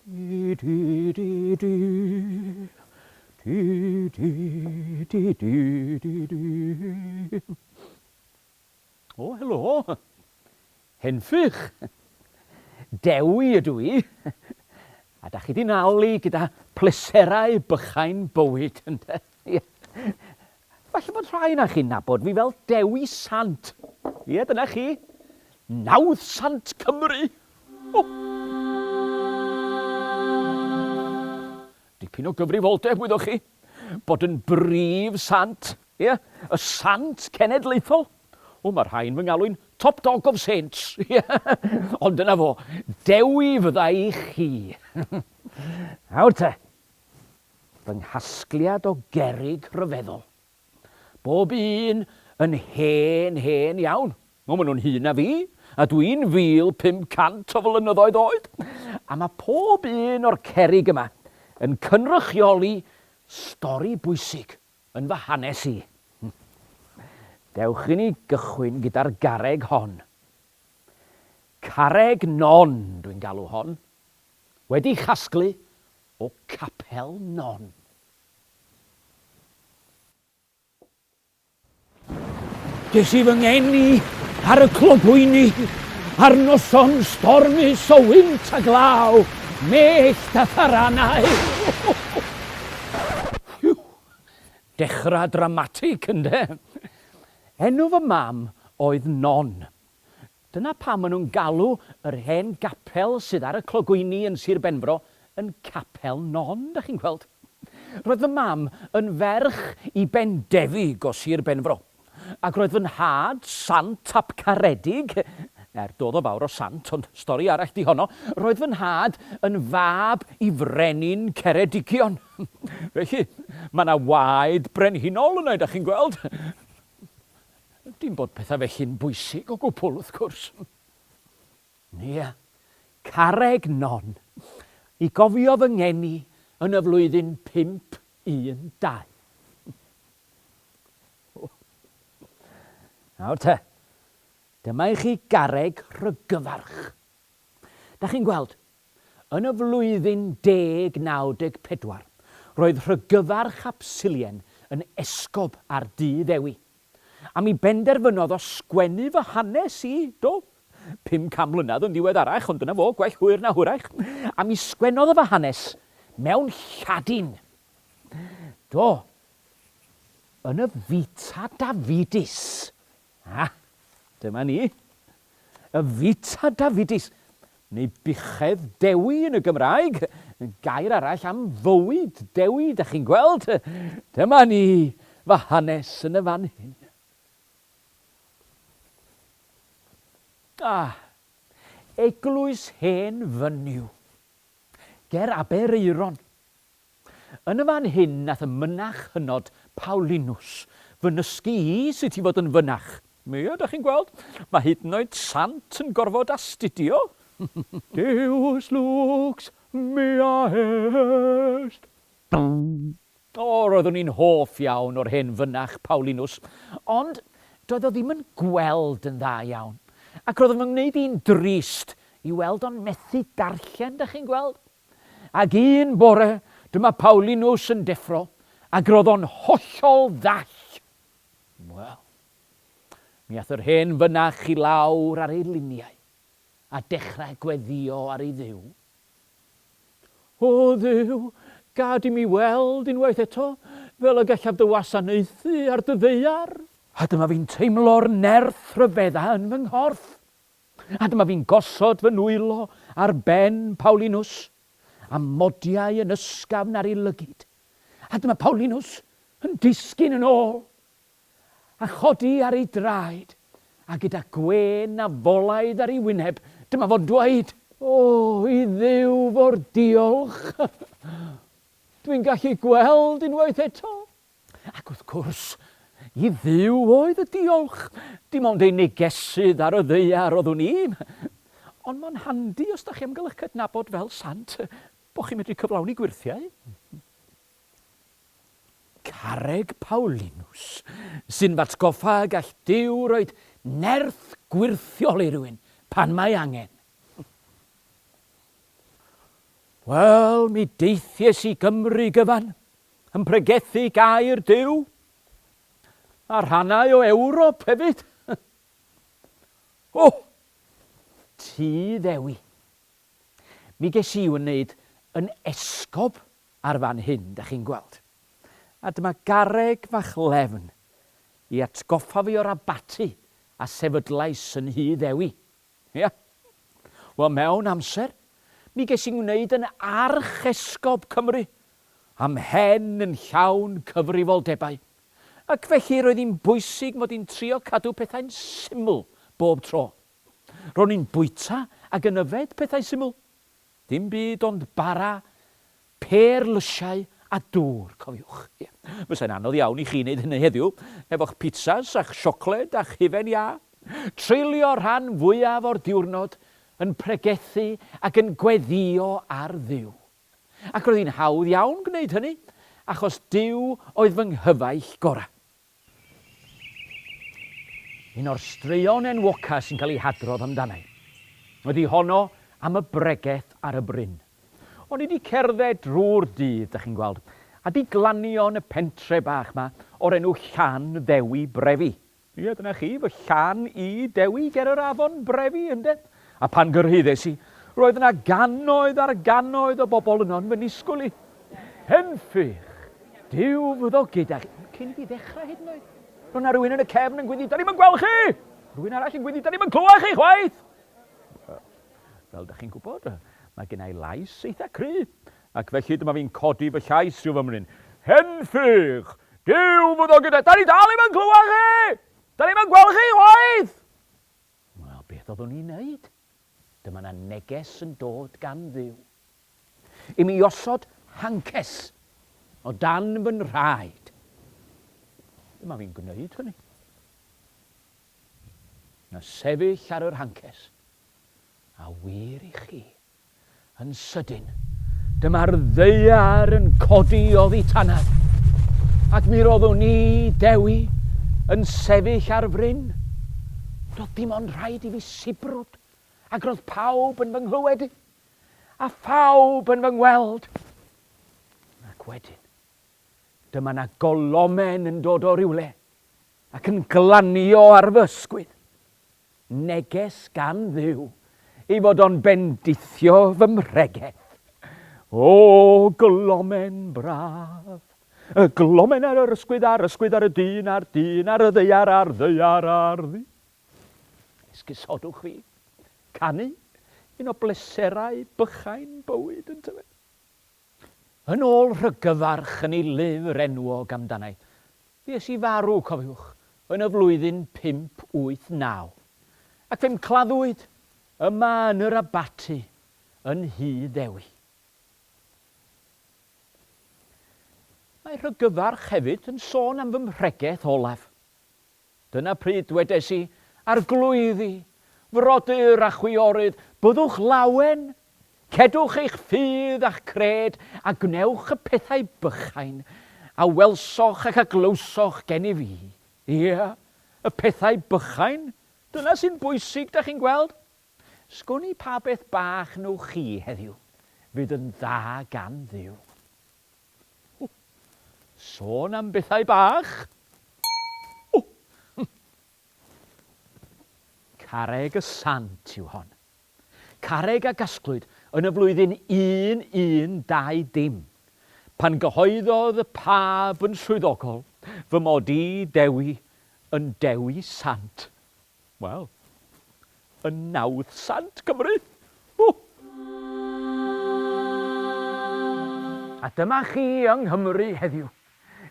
Di di di di Di di di di di di O, helo! Henffych! Dewi ydw i. A da chi di nal i gyda pleserau bychain bywyd, ynde? Ie. Falle bod rhai yna chi'n nabod fi fel Dewi Sant. Ie, dyna chi. Nawdd Sant Cymru! O! Dipyn o gyfrifoldeb, wyddoch chi, bod yn brif sant, ie, y sant cenedlaethol. O, mae rhai'n fy ngalw'n top dog of saints, ie. Ond dyna fo, Dewi fydda i chi. Nawr te, fy nghasgliad o gerrig rhyfeddol. Bob un yn hen, hen iawn. O, maen nhw'n hŷn na fi, a dwi'n 1,500 o flynyddoedd oed. A mae pob un o'r cerrig yma yn cynrychioli stori bwysig yn fy hanes i. Dewch i ni gychwyn gyda'r garreg hon. Carreg Non, dwi'n galw hon. Wedi chasglu o Capel Non. Ges i fy ngeni ar y clogwyni ar noson stormus o wynt a glaw, mellt a tharanau. Whew! Dechrau dramatig, ynde? Enw fy mam oedd Non. Dyna pam maen nhw'n galw yr hen gapel sydd ar y clogwyni yn Sir Benfro yn Capel Non, dach chi'n gweld. Roedd fy mam yn ferch i bendefig o Sir Benfro, ac roedd fy nhad, Sant ap Caredig, er doedd o fawr o sant, ond stori arall 'di honno, roedd fy nhad yn fab i frenin Ceredigion. Felly, mae 'na waed brenhinol yna, dach chi'n gweld. Dim bod pethau felly'n bwysig o gwbl, wrth gwrs. Ia, carreg Non, i gofio fy ngeni yn y flwyddyn 512. Nawr te, dyma i chi garreg rhygyfarch. Da chi'n gweld, Yn y flwyddyn 1094, roedd Rhygyfarch ap Sulien yn esgob ar Dŷ Ddewi, a mi benderfynodd o sgwennu fy hanes i, do, 500 mlynedd yn ddiweddarach, ond dyna fo, gwell hwyr na hwyrach, a mi sgwennodd o fy hanes mewn Lladin. Do, yn y Vita Davidis. Ah, dyma ni. Y Vita Davidis, neu Buchedd Dewi yn y Gymraeg, gair arall am fywyd Dewi, da chi'n gweld? Dyma ni, fy hanes yn y fan hyn. Ah, eglwys hen Fynyw, ger Aberaeron. Yn y fan hyn nath y mynach hynod Paulinus fy nysgu i sut i fod yn fynach. Ie, dach chi'n gweld, mae hyd yn oed sant yn gorfod astudio. Deus lux mea est. O, roeddwn i'n hoff iawn o'r hen fynach Paulinus, ond doedd o ddim yn gweld yn dda iawn, ac roedd o'n fy ngwneud i'n drist i weld o'n methu darllen, dach chi'n gweld. Ac un bore, dyma Paulinus yn deffro, ac roedd o'n hollol ddall. Wel, mi ath yr hen fynach i lawr ar ei liniau, a dechrau gweddïo ar ei Dduw. O Dduw, gad i mi weld unwaith eto, fel y gallaf dy wasanaethu ar dy ddaear. A dyma fi'n teimlo'r nerth rhyfedda yn fy nghorff. A dyma fi'n gosod fy nwylo ar ben Paulinus, a modiau yn ysgafn ar ei lygid. A dyma Paulinus yn disgyn yn ôl, a chodi ar ei draed, a gyda gwên afolaidd ar ei wyneb, dyma fo'n dweud, O, i Dduw fo'r diolch! Dwi'n gallu gweld unwaith eto! Ac wrth gwrs, i Dduw oedd y diolch, dim ond ei negesydd ar y ddaear oeddwn i. Ond mae'n handi os da chi am gael eich cydnabod fel sant, bod chi'n medru cyflawni gwyrthiau. Carreg Paulinus, sy'n f'atgoffa y gall Duw roid nerth gwyrthiol i rywun pan mae angen. Wel, mi deithies i Gymru gyfan, yn pregethu gair Duw, a rhannau o Ewrop hefyd. O! Tŷ Ddewi. Mi ges i wneud yn esgob ar fan hyn, da chi'n gweld. A dyma garreg fach lefn i atgoffa fi o'r abaty a sefydlais yn Nhŷ Ddewi. Ia. Wel, mewn amser, mi ges i ngwneud yn Archesgob Cymru, a mhen yn llawn cyfrifoldebau. Ac felly roedd hi'n bwysig mod i'n trio cadw pethau'n syml bob tro. Ro'n i'n bwyta ac yn yfed pethau syml. Dim byd ond bara, pêr lysiau a dŵr, cofiwch. Ie. Fysai'n anodd iawn i chi wneud hynny heddiw, efo'ch pitsas a'ch siocled a'ch hufen iâ. Treulio rhan fwyaf o'r diwrnod yn pregethu ac yn gweddïo ar Dduw. Ac roedd hi'n hawdd iawn gwneud hynny, achos Duw oedd fy nghyfaill gorau. Un o'r straeon enwoca sy'n cael ei hadrodd amdanai ydi honno am y bregeth ar y bryn. O'n i 'di cerdded drwy'r dydd, dach chi'n gweld, a 'di glanio yn y pentre bach 'ma o'r enw Llan Ddewi Brefi. Ie, dyna chi, fy llan i, Dewi, ger yr afon Brefi, ynde? A pan gyrhaeddes i, roedd yna gannoedd ar gannoedd o bobl yno yn fy nisgwyl i. Henffych! Duw fyddo gyda chi. Cyn i fi ddechrau hyd yn oed. Roedd yna rhywun yn y cefn yn gweiddi, da ni'm yn gweld chi! Rhywun arall yn gweiddi, da ni'm yn clywed chi chwaith! Fel da chi'n gwybod, mae gen i lais eitha cry, ac felly dyma fi'n codi fy llais rhyw fymryn. Henffych! Duw fyddo gyda... Da ni dal ddim yn clywed chi! Da ni'm yn gweld chi chwaith! Wel, beth oeddwn i'n neud? Dyma 'na neges yn dod gan Dduw. I mi osod hances o dan fy nhraed. Dyma fi'n gwneud hynny. Na sefyll ar yr hances. A wir i chi, yn sydyn, dyma'r ddaear yn codi oddi tanaf, ac mi roeddwn i, Dewi, yn sefyll ar fryn. Doedd dim ond rhaid i fi sibrwd, ac roedd pawb yn fy nghlywed i, a phawb yn fy ngweld. Ac wedyn, dyma 'na golomen yn dod o rywle, ac yn glanio ar fy ysgwydd. Neges gan Dduw ei fod o'n bendithio fy mhregeth. O, glomen braf! Y glomen ar yr ysgwydd, a'r ysgwydd ar y dyn, a'r dyn ar y ddaear, a'r ddaear ar ddu. Esgusodwch fi. Canu, un o bleserau bychain bywyd, yntyfe? Yn ôl Rhygyfarch yn ei lyfr enwog amdanai, fues i farw, cofiwch, yn y flwyddyn 589, ac fe'm claddwyd yma yn yr abaty yn Nhŷ Ddewi. Mae Rhygyfarch hefyd yn sôn am fy mhregeth olaf. Dyna pryd dwedes i, Arglwyddi, frodyr a chwiorydd, byddwch lawen, cedwch eich ffydd a'ch cred, a gwnewch y pethau bychain a welsoch ac a glywsoch gennyf i. Ia, y pethau bychain, dyna sy'n bwysig, dach chi'n gweld. Sgwn i pa beth bach wnewch chi heddiw fydd yn dda gan Dduw. O! Sôn am bethau bach! O! Carreg y Sant yw hon. Carreg a gasglwyd yn y flwyddyn 1120, pan gyhoeddodd y Pab yn swyddogol fy mod i, Dewi, yn Dewi Sant. Wel, yn nawdd sant Cymru! Ww! A dyma chi yng Nghymru heddiw.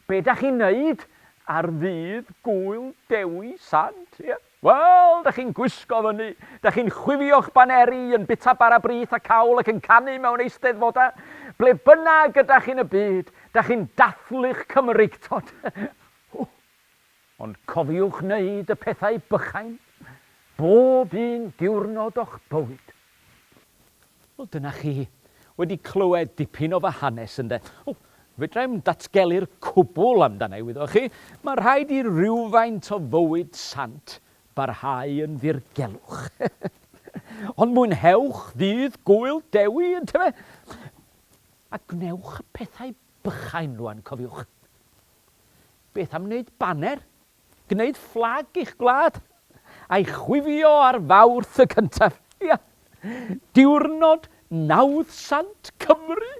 Be da chi'n neud ar ddydd Gŵyl Dewi Sant, ie? Wel, da chi'n gwisgo fyny, da chi'n chwifio'ch baneri, yn bita bara brith a cawl ac yn canu mewn eisteddfodau. Ble bynnag ydach chi'n y byd, da chi'n dathlu'ch Cymreictod. Ww! Ond cofiwch wneud y pethau bychain bob un diwrnod o'ch bywyd. Wel, dyna chi, wedi clywed dipyn o fy hanes, ynde. O, fedra i'm datgelu'r cwbl amdana i, wyddoch chi. Mae'n rhaid i rywfaint o fywyd sant barhau yn ddirgelwch. Ond mwynhewch ddydd Gŵyl Dewi, yntefe? A gwnewch y pethau bychain rwan, cofiwch. Beth am wneud baner? Gwneud fflag i'ch gwlad? A'i chwifio ar Fawrth y cyntaf? Ia! Diwrnod Nawddsant Cymru!